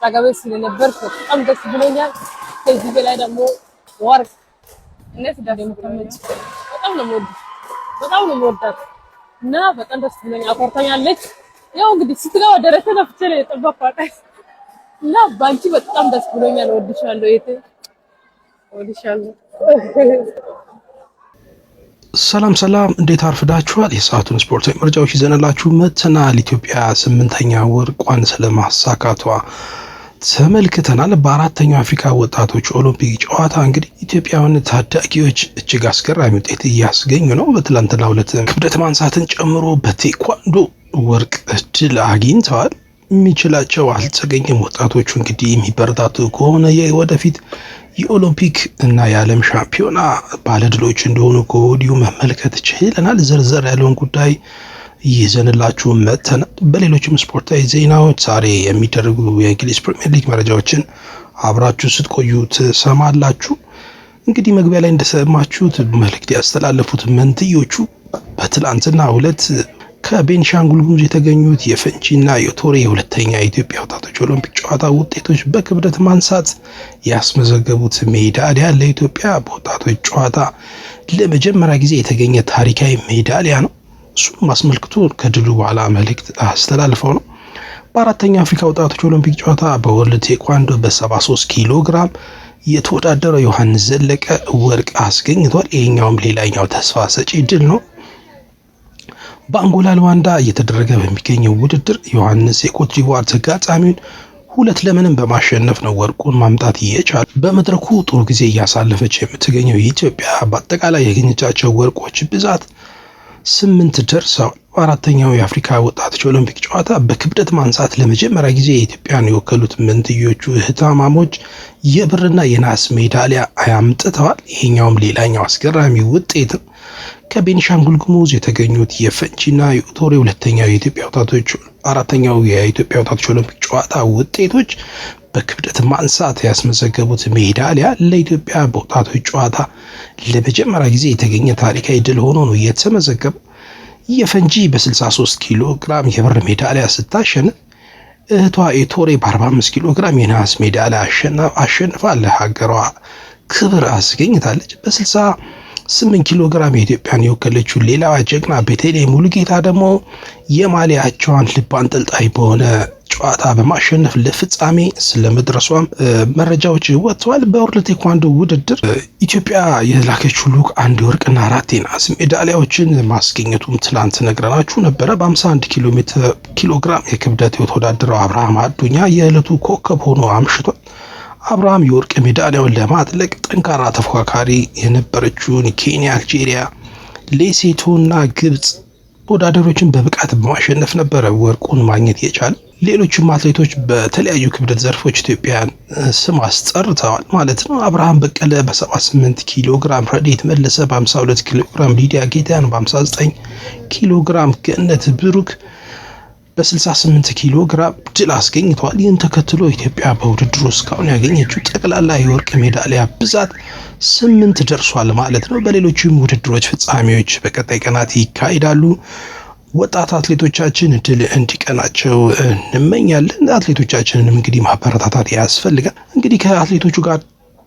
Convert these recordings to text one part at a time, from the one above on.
አጠገቤ ስለነበርክ በጣም ደስ ብሎኛል። ከዚህ በላይ ደግሞ ወርቅ እነት ደስ ብሎኛል። በጣም ነው የምወድሽ፣ በጣም ነው የምወዳት እና በጣም ደስ ብሎኛል። አኮርታኛለች። ያው እንግዲህ ስትገባ ደረቴ ነፍቼ ነው የጠበኳት እና ባንቺ በጣም ደስ ብሎኛል። እወድሻለሁ። የት እወድሻለሁ። ሰላም ሰላም፣ እንዴት አርፍዳችኋል? የሰዓቱን ስፖርታዊ መረጃዎች ይዘንላችሁ መጥተናል። ኢትዮጵያ 8ኛ ወርቋን ስለማሳካቷ ተመልክተናል። በአራተኛው አፍሪካ ወጣቶች ኦሎምፒክ ጨዋታ እንግዲህ ኢትዮጵያውያን ታዳጊዎች እጅግ አስገራሚ ውጤት እያስገኙ ነው። በትላንትናው ዕለት ክብደት ማንሳትን ጨምሮ በቴኳንዶ ወርቅ ድል አግኝተዋል። የሚችላቸው አልተገኘም። ወጣቶቹ እንግዲህ የሚበረታቱ ከሆነ ወደፊት የኦሎምፒክ እና የዓለም ሻምፒዮና ባለድሎች እንደሆኑ ከወዲሁ መመልከት ችለናል። ዝርዝር ያለውን ጉዳይ ይዘንላችሁ መጥተናል። በሌሎችም ስፖርታዊ ዜናዎች ዛሬ የሚደረጉ የእንግሊዝ ፕሪሚየር ሊግ መረጃዎችን አብራችሁ ስትቆዩ ትሰማላችሁ። እንግዲህ መግቢያ ላይ እንደሰማችሁት መልእክት ያስተላለፉት መንትዮቹ በትላንትና ዕለት ከቤንሻንጉል ጉሙዝ የተገኙት የፈንጂና የቶሬ የሁለተኛ የኢትዮጵያ ወጣቶች ኦሎምፒክ ጨዋታ ውጤቶች በክብደት ማንሳት ያስመዘገቡት ሜዳሊያ ለኢትዮጵያ በወጣቶች ጨዋታ ለመጀመሪያ ጊዜ የተገኘ ታሪካዊ ሜዳሊያ ነው። እሱንም አስመልክቶ ከድሉ በኋላ መልእክት አስተላልፈው ነው። በአራተኛ አፍሪካ ወጣቶች ኦሎምፒክ ጨዋታ በ World ቴኳንዶ በ73 ኪሎ ግራም የተወዳደረው ዮሐንስ ዘለቀ ወርቅ አስገኝቷል። ይሄኛውም ሌላኛው ተስፋ ሰጪ ድል ነው። በአንጎላ ሉዋንዳ እየተደረገ በሚገኘው ውድድር ዮሐንስ የኮትዲቯር ተጋጣሚውን 2-0 በማሸነፍ ነው ወርቁን ማምጣት የቻለ። በመድረኩ ጥሩ ጊዜ እያሳለፈች የምትገኘው ኢትዮጵያ በአጠቃላይ ያገኘቻቸው ወርቆች ብዛት 8 ደርሰዋል። በአራተኛው የአፍሪካ ወጣቶች ኦሎምፒክ ጨዋታ በክብደት ማንሳት ለመጀመሪያ ጊዜ የኢትዮጵያን የወከሉት መንትዮቹ እህትማማቾች የብርና የናስ ሜዳሊያ አምጥተዋል። ይሄኛውም ሌላኛው አስገራሚ ውጤት ነው። ከቤኒሻንጉል ጉሙዝ የተገኙት የፈንጂና የቶሬ ሁለተኛው የኢትዮጵያ ወጣቶች አራተኛው የኢትዮጵያ ወጣቶች ኦሎምፒክ ጨዋታ ውጤቶች በክብደት ማንሳት ያስመዘገቡት ሜዳሊያ ለኢትዮጵያ በወጣቶች ጨዋታ ለመጀመሪያ ጊዜ የተገኘ ታሪካዊ ድል ሆኖ ነው የተመዘገበው። የፈንጂ በ63 ኪሎ ግራም የብር ሜዳሊያ ስታሸንፍ እህቷ የቶሬ በ45 ኪሎ ግራም የነሐስ ሜዳሊያ አሸንፋ ለሀገሯ ክብር አስገኝታለች። በ68 ኪሎ ግራም የኢትዮጵያን የወከለችው ሌላዋ ጀግና ቤተልሔም ሙሉጌታ ደግሞ የማሊያቸዋን ልብ አንጠልጣይ በሆነ ጨዋታ በማሸነፍ ለፍጻሜ ስለመድረሷም መረጃዎች ወጥተዋል። በ World ቴኳንዶ ውድድር ኢትዮጵያ የላከችው ልዑክ 1 የወርቅና 4 የነሐስ ሜዳሊያዎችን ማስገኘቱም ትላንት ነግረናችሁ ነበረ። በ51 ኪሎ ግራም የክብደት የተወዳደረው አብርሃም አዱኛ የዕለቱ ኮከብ ሆኖ አምሽቷል። አብርሃም የወርቅ ሜዳሊያውን ለማጥለቅ ጠንካራ ተፎካካሪ የነበረችውን ኬንያ፣ አልጄሪያ፣ ሌሴቶና ግብጽ ተወዳዳሪዎችን በብቃት በማሸነፍ ነበረ ወርቁን ማግኘት የቻለ። ሌሎችም አትሌቶች በተለያዩ ክብደት ዘርፎች ኢትዮጵያን ስም አስጠርተዋል ማለት ነው። አብርሃም በቀለ በ78 ኪሎ ግራም፣ ረዴት መለሰ በ52 ኪሎ ግራም፣ ሊዲያ ጌታን በ59 ኪሎ ግራም፣ ገነት ብሩክ በ68 ኪሎ ግራም ድል አስገኝተዋል። ይህን ተከትሎ ኢትዮጵያ በውድድሩ እስካሁን ያገኘችው ጠቅላላ የወርቅ ሜዳሊያ ብዛት 8 ደርሷል ማለት ነው። በሌሎችም ውድድሮች ፍጻሜዎች በቀጣይ ቀናት ይካሄዳሉ። ወጣት አትሌቶቻችን ድል እንዲቀናቸው እንመኛለን። አትሌቶቻችንንም እንግዲህ ማበረታታት ያስፈልጋል። እንግዲህ ከአትሌቶቹ ጋር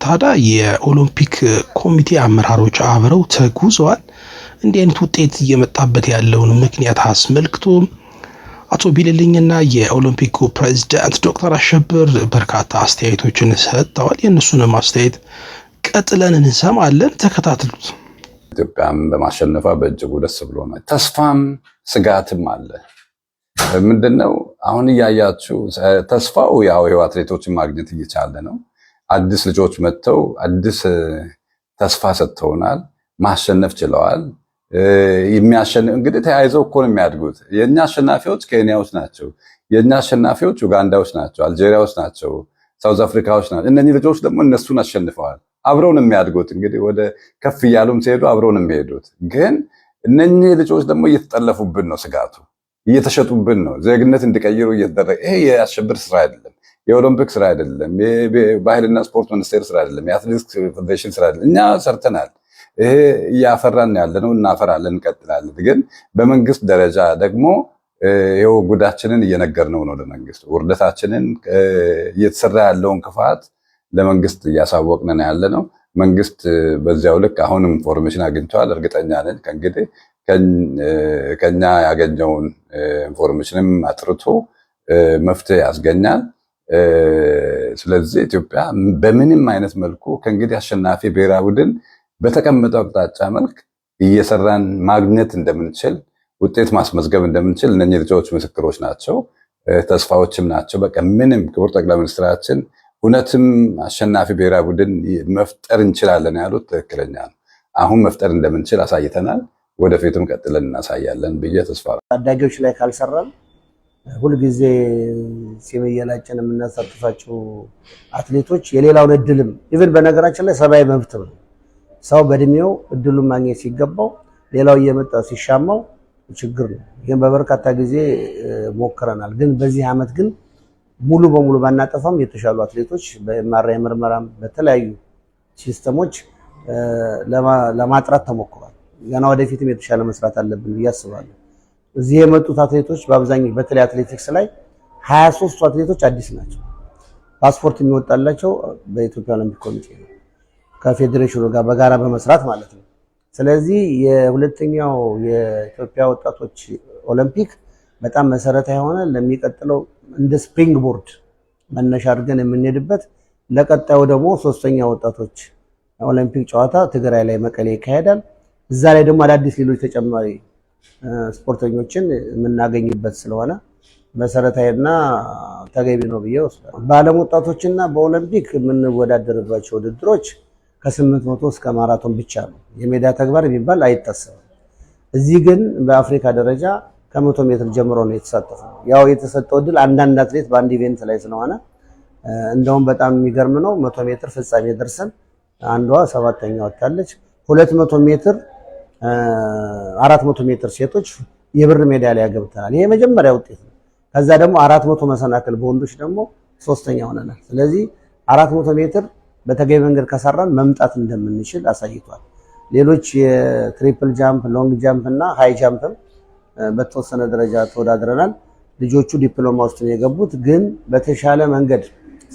ታዲያ የኦሎምፒክ ኮሚቴ አመራሮች አብረው ተጉዘዋል። እንዲህ አይነት ውጤት እየመጣበት ያለውን ምክንያት አስመልክቶ አቶ ቢልልኝና የኦሎምፒኩ ፕሬዚዳንት ዶክተር አሸብር በርካታ አስተያየቶችን ሰጥተዋል። የእነሱንም አስተያየት ቀጥለን እንሰማለን። ተከታትሉት። ኢትዮጵያም በማሸነፏ በእጅጉ ደስ ብሎናል። ተስፋም ስጋትም አለ። ምንድነው አሁን እያያችሁ ተስፋው ያው አትሌቶችን ማግኘት እየቻለ ነው። አዲስ ልጆች መጥተው አዲስ ተስፋ ሰጥተውናል። ማሸነፍ ችለዋል። የሚያሸንፍ እንግዲህ ተያይዘው እኮ ነው የሚያድጉት። የኛ አሸናፊዎች ኬንያዎች ናቸው። የኛ አሸናፊዎች ኡጋንዳዎች ናቸው፣ አልጄሪያዎች ናቸው፣ ሳውዝ አፍሪካዎች ናቸው። እነኚህ ልጆች ደግሞ እነሱን አሸንፈዋል። አብረው ነው የሚያድጉት። እንግዲህ ወደ ከፍ እያሉም ሲሄዱ አብረው ነው የሚሄዱት። ግን እነኚህ ልጆች ደግሞ እየተጠለፉብን ነው፣ ስጋቱ እየተሸጡብን ነው፣ ዜግነት እንዲቀይሩ እየተደረገ። ይሄ የአሸብር ስራ አይደለም፣ የኦሎምፒክ ስራ አይደለም፣ የባህልና ስፖርት ሚኒስቴር ስራ አይደለም፣ የአትሌቲክስ ፌዴሬሽን ስራ አይደለም። እኛ ሰርተናል። ይሄ እያፈራን ያለ ነው፣ እናፈራለን፣ እንቀጥላለን። ግን በመንግስት ደረጃ ደግሞ ይኸው ጉዳችንን እየነገርነው ነው ለመንግስት። ውርደታችንን፣ እየተሰራ ያለውን ክፋት ለመንግስት እያሳወቅን ያለ ነው። መንግስት በዚያው ልክ አሁንም information አግኝተዋል። እርግጠኛ ነን ከእንግዲህ ከኛ ያገኘውን information ም አጥርቶ መፍትሄ ያስገኛል። ስለዚህ ኢትዮጵያ በምንም አይነት መልኩ ከእንግዲህ አሸናፊ ብሔራዊ ቡድን በተቀመጠው አቅጣጫ መልክ እየሰራን ማግኘት እንደምንችል፣ ውጤት ማስመዝገብ እንደምንችል እነኚህ ልጆች ምስክሮች ናቸው፣ ተስፋዎችም ናቸው። በቃ ምንም ክቡር ጠቅላይ ሚኒስትራችን እውነትም አሸናፊ ብሔራዊ ቡድን መፍጠር እንችላለን ያሉት ትክክለኛ ነው። አሁን መፍጠር እንደምንችል አሳይተናል። ወደፊትም ቀጥለን እናሳያለን ብዬ ተስፋ ታዳጊዎች ላይ ካልሰራን ሁልጊዜ ጺም እየላጨን የምናሳትፋቸው አትሌቶች የሌላውን እድልም even በነገራችን ላይ ሰብአዊ መብትም ነው። ሰው በእድሜው እድሉን ማግኘት ሲገባው ሌላው እየመጣ ሲሻማው ችግር ነው። ይህም በበርካታ ጊዜ ሞክረናል። ግን በዚህ ዓመት ግን ሙሉ በሙሉ ባናጠፋም የተሻሉ አትሌቶች በ MRI ምርመራም በተለያዩ system ኦች ለማጥራት ተሞክሯል። ገና ወደፊትም የተሻለ መስራት አለብን ብዬ አስባለሁ። እዚህ የመጡት አትሌቶች በአብዛኛው በተለይ አትሌቲክስ ላይ 23ቱ አትሌቶች አዲስ ናቸው። ፓስፖርት የሚወጣላቸው በኢትዮጵያ ኦሎምፒክ ኮሚቴ ነው፣ ከፌዴሬሽኑ ጋር በጋራ በመስራት ማለት ነው። ስለዚህ የሁለተኛው የኢትዮጵያ ወጣቶች ኦሎምፒክ በጣም መሰረታዊ የሆነ ለሚቀጥለው እንደ spring board መነሻ አድርገን የምንሄድበት፣ ለቀጣዩ ደግሞ ሶስተኛ ወጣቶች ኦሎምፒክ ጨዋታ ትግራይ ላይ መቀሌ ይካሄዳል። እዛ ላይ ደግሞ አዳዲስ ሌሎች ተጨማሪ ስፖርተኞችን የምናገኝበት ስለሆነ መሰረታዊና ተገቢ ነው ብዬ ወስዳለሁ። በዓለም ወጣቶችና በኦሎምፒክ የምንወዳደርባቸው ውድድሮች ከ800 እስከ ማራቶን ብቻ ነው። የሜዳ ተግባር የሚባል አይታሰብም። እዚህ ግን በአፍሪካ ደረጃ ከ100 ሜትር ጀምሮ ነው የተሳተፈው። ያው የተሰጠው እድል አንዳንድ አትሌት በአንድ event ላይ ስለሆነ እንደውም በጣም የሚገርም ነው። 100 ሜትር ፍጻሜ ደርሰን አንዷ ሰባተኛ ወጥታለች። 200 ሜትር፣ 400 ሜትር ሴቶች የብር ሜዳሊያ ገብተናል። ይሄ የመጀመሪያ ውጤት ነው። ከዛ ደግሞ 400 መሰናክል በወንዶች ደግሞ ሶስተኛ ሆነናል። ስለዚህ 400 ሜትር በተገቢ መንገድ ከሰራን መምጣት እንደምንችል አሳይቷል። ሌሎች የ triple jump፣ long jump እና high jump ም በተወሰነ ደረጃ ተወዳድረናል። ልጆቹ ዲፕሎማ ውስጥ ነው የገቡት። ግን በተሻለ መንገድ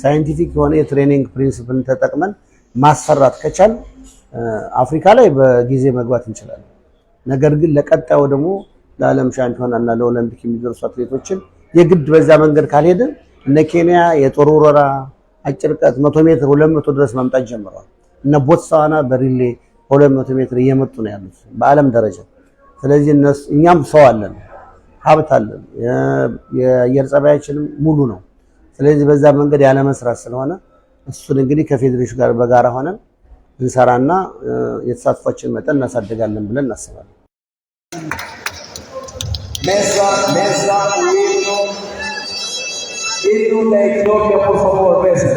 scientific የሆነ የ training principle ን ተጠቅመን ማሰራት ከቻል አፍሪካ ላይ በጊዜ መግባት እንችላለን። ነገር ግን ለቀጣዩ ደግሞ ለዓለም ሻምፒዮና እና ለኦሎምፒክ የሚደርሱ አትሌቶችን የግድ በዛ መንገድ ካልሄድን እነ ኬንያ የጦር ውረራ አጭር ርቀት 100 ሜትር 200 ድረስ መምጣት ጀምረዋል። እነ ቦትስዋና በ relay 200 ሜትር እየመጡ ነው ያሉት በዓለም ደረጃ። ስለዚህ እነሱ እኛም ሰው አለን፣ ሀብት አለን፣ የአየር ጸባያችንም ሙሉ ነው። ስለዚህ በዛ መንገድ ያለመስራት ስለሆነ እሱን እንግዲህ ከፌዴሬሽኑ ጋር በጋራ ሆነን እንሰራና የተሳትፏችን መጠን እናሳድጋለን ብለን እናስባለን። Mesa, mesa, o himno. Himno da Etiópia, por favor, mesa.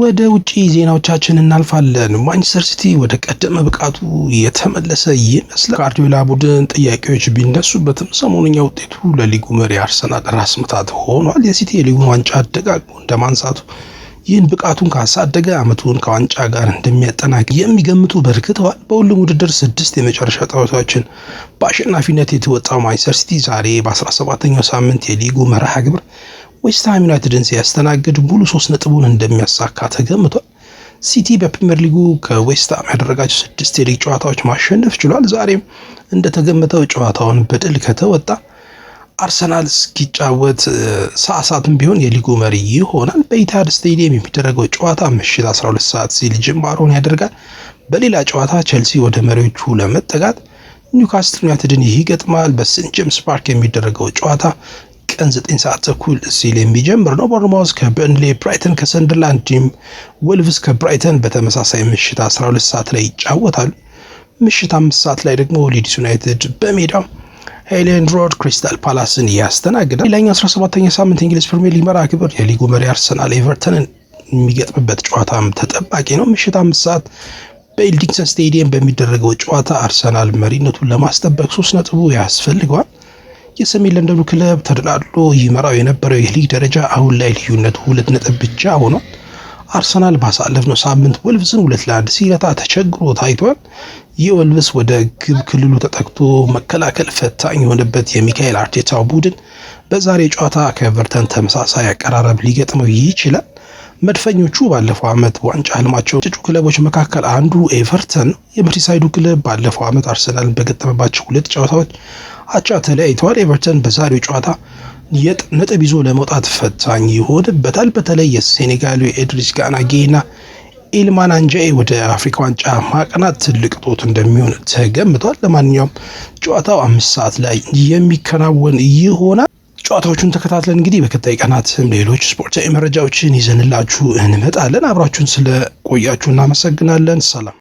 ወደ ውጪ ዜናዎቻችን እናልፋለን። ማንቸስተር ሲቲ ወደ ቀደመ ብቃቱ የተመለሰ ይመስላል። ጋርዲዮላ ቡድን ጥያቄዎች ቢነሱበትም ሰሞነኛ ውጤቱ ለሊጉ መሪ አርሰናል ራስ ምታት ሆኗል። የሲቲ የሊጉን ዋንጫ ደጋግሞ እንደማንሳቱ ይህን ብቃቱን ካሳደገ ዓመቱን ከዋንጫ ጋር እንደሚያጠናቅቅ የሚገምቱ በርክተዋል። በሁሉም ውድድር 6 የመጨረሻ ጨዋታዎችን በአሸናፊነት የተወጣው ማንቸስተር ሲቲ ዛሬ በ17ኛው ሳምንት የሊጉ መርሃ ግብር ዌስትሃም ዩናይትድን ሲያስተናግድ ሙሉ 3 ነጥቡን እንደሚያሳካ ተገምቷል። ሲቲ በፕሪምየር ሊጉ ከዌስትሃም ያደረጋቸው 6 የሊግ ጨዋታዎች ማሸነፍ ችሏል። ዛሬም እንደተገመተው ጨዋታውን በድል ከተወጣ አርሰናል እስኪጫወት ሰዓትም ቢሆን የሊጉ መሪ ይሆናል። በኢቲሃድ ስቴዲየም የሚደረገው ጨዋታ ምሽት 12 ሰዓት ሲል ጅማሮን ያደርጋል። በሌላ ጨዋታ ቸልሲ ወደ መሪዎቹ ለመጠጋት ኒውካስትል ዩናይትድን ይገጥማል። በሴንት ጄምስ ፓርክ የሚደረገው ጨዋታ ቀን 9 ሰዓት ተኩል ሲል የሚጀምር ነው። ቦርንማውዝ ከበርንሌ፣ ብራይተን ከሰንደርላንድ፣ እንዲሁም ወልቭስ ከብራይተን በተመሳሳይ ምሽት 12 ሰዓት ላይ ይጫወታሉ። ምሽት 5 ሰዓት ላይ ደግሞ ሊድስ ዩናይትድ በሜዳው ኤላንድ ሮድ ክሪስታል ፓላስን ያስተናግዳል። ሌላኛው 17ኛ ሳምንት እንግሊዝ ፕሪሚየር ሊግ መርሃ ግብር የሊጉ መሪ አርሰናል ኤቨርተንን የሚገጥምበት ጨዋታም ተጠባቂ ነው። ምሽት 5 ሰዓት በኤልዲንግሰን ስቴዲየም በሚደረገው ጨዋታ አርሰናል መሪነቱን ለማስጠበቅ 3 ነጥቡ ያስፈልገዋል። የሰሜን ለንደኑ ክለብ ተደላድሎ ይመራው የነበረው የሊግ ደረጃ አሁን ላይ ልዩነቱ 2 ነጥብ ብቻ ሆኗል። አርሰናል ባሳለፍነው ሳምንት ወልቭስን 2-1 ሲረታ ተቸግሮ ታይቷል። ይህ ወልቭስ ወደ ግብ ክልሉ ተጠግቶ መከላከል ፈታኝ የሆነበት የሚካኤል አርቴታው ቡድን በዛሬ ጨዋታ ከኤቨርተን ተመሳሳይ አቀራረብ ሊገጥመው ይችላል። መድፈኞቹ ባለፈው ዓመት ዋንጫ ህልማቸው ጭጩ ክለቦች መካከል አንዱ ኤቨርተን ነው። የመርሲሳይዱ ክለብ ባለፈው ዓመት አርሰናልን በገጠመባቸው 2 ጨዋታዎች አቻ ተለያይተዋል። ኤቨርተን በዛሬው ጨዋታ ነጥብ ይዞ ለመውጣት ፈታኝ ይሆንበታል። በተለይ የሴኔጋሉ ኤድሪስ ጋና ጌና ኢልማን አንጃዬ ወደ አፍሪካ ዋንጫ ማቅናት ትልቅ ጦት እንደሚሆን ተገምቷል። ለማንኛውም ጨዋታው 5 ሰዓት ላይ የሚከናወን ይሆናል። ጨዋታዎቹን ተከታትለን እንግዲህ በቀጣይ ቀናትም ሌሎች ስፖርታዊ መረጃዎችን ይዘንላችሁ እንመጣለን። አብራችሁን ስለቆያችሁ እናመሰግናለን። ሰላም።